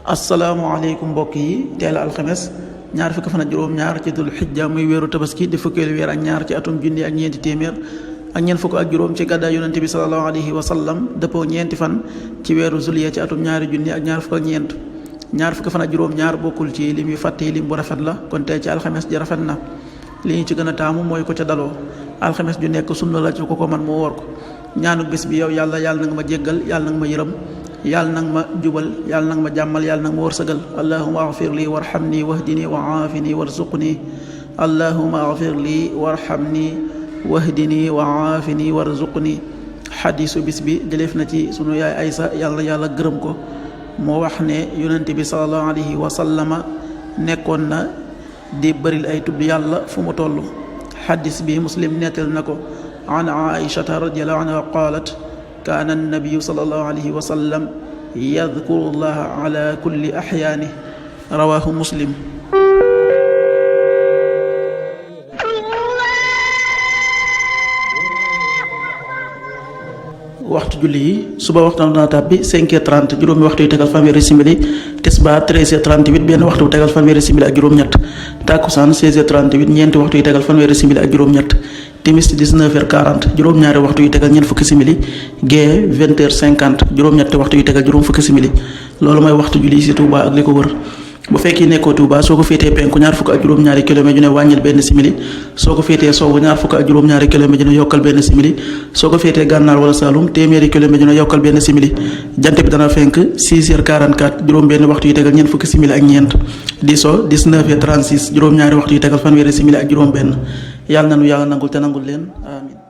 asalaamaaleykum mbokk yi teel alxames ñaar fukki fan ak juróom-ñaar ci dul xijja muy weeru tabaski di fukkeelu weer ak ñaar ci atum junni ak ñeenti téeméer ak ñeent fukk ak juróom ci gàddaay yonente bi sallallahu alayhi wa sallam dëppoo ñeenti fan ci weeru juillet ci atum ñaari junni ak ñaar fukk ak ñeent ñaar fukki fan ak juróom-ñaar bokkul ci lim yu fàtte yi lim bu rafet la kon tey ci alxames ji rafet na li ñu ci gën a taamu mooy ko ca daloo alxames ju nekk sunna la ci ko man mu woor ko ñaanu bés bi yow yàlla na nga ma jéggal yàlla na nga ma yërëm yàlla nag ma jubal yàlla nag ma jàmmal yàlla nag ma wërsëgal allahuma agfir lii warhamni wahdini wa aafini warzuqni allahuma agfir lii warhamni wahdini wa aafini warzuqni xadiisu bis bi jëleef na ci sunu yaay Aysa yàlla gërëm ko moo wax ne yonent bi sallallahu alayhi wa sallama nekkoon na di bëril ay tudd yàlla fu mu toll xadiis bi muslim nettal na ko an aishata radiallahu anha qaalat kaana annabiyu sallallahu alayhi wa sallam yadkuru llaha ala kulli axyaani rawaahu muslim. waxtu julli yi suba waxtaan dana tàbbi 5h30 juróomi waxtu yu tegal fanweeri simili tisbaar 13h38 benn waxtu bu tegal fanweeri simili ak juróom-ñett takkusaan 16h38 ñeenti waxtu yu tegal fanweeri simili ak juróom-ñett timis 19h40 juróom-ñaari waxtu yu tegal ñeent fukki simili gee 20h50 juróom-ñetti waxtu yu tegal juróom fukki simili loolu mooy waxtu julli ci Touba ak li ko wër bu fekkee nekkoo Touba soo ko féetee penku ñaar fukk ak juróom-ñaari kilomètre ju ne wàññil benn simili soo ko féetee sowwu ñaar fukk ak juróom-ñaari kilomètre ju ne yokkal benn simili soo ko féetee gànnaar wala Saloum téeméeri kilomètre ju ne yokkal benn simili jant bi dana fenk 6h44 juróom benn waxtu yu tegal ñeent fukki simili ak ñeent di so 19h36 juróom-ñaari waxtu yu tegal fanweeri simili ak juróom benn yàlla nanu yàlla nangul te nangul leen amin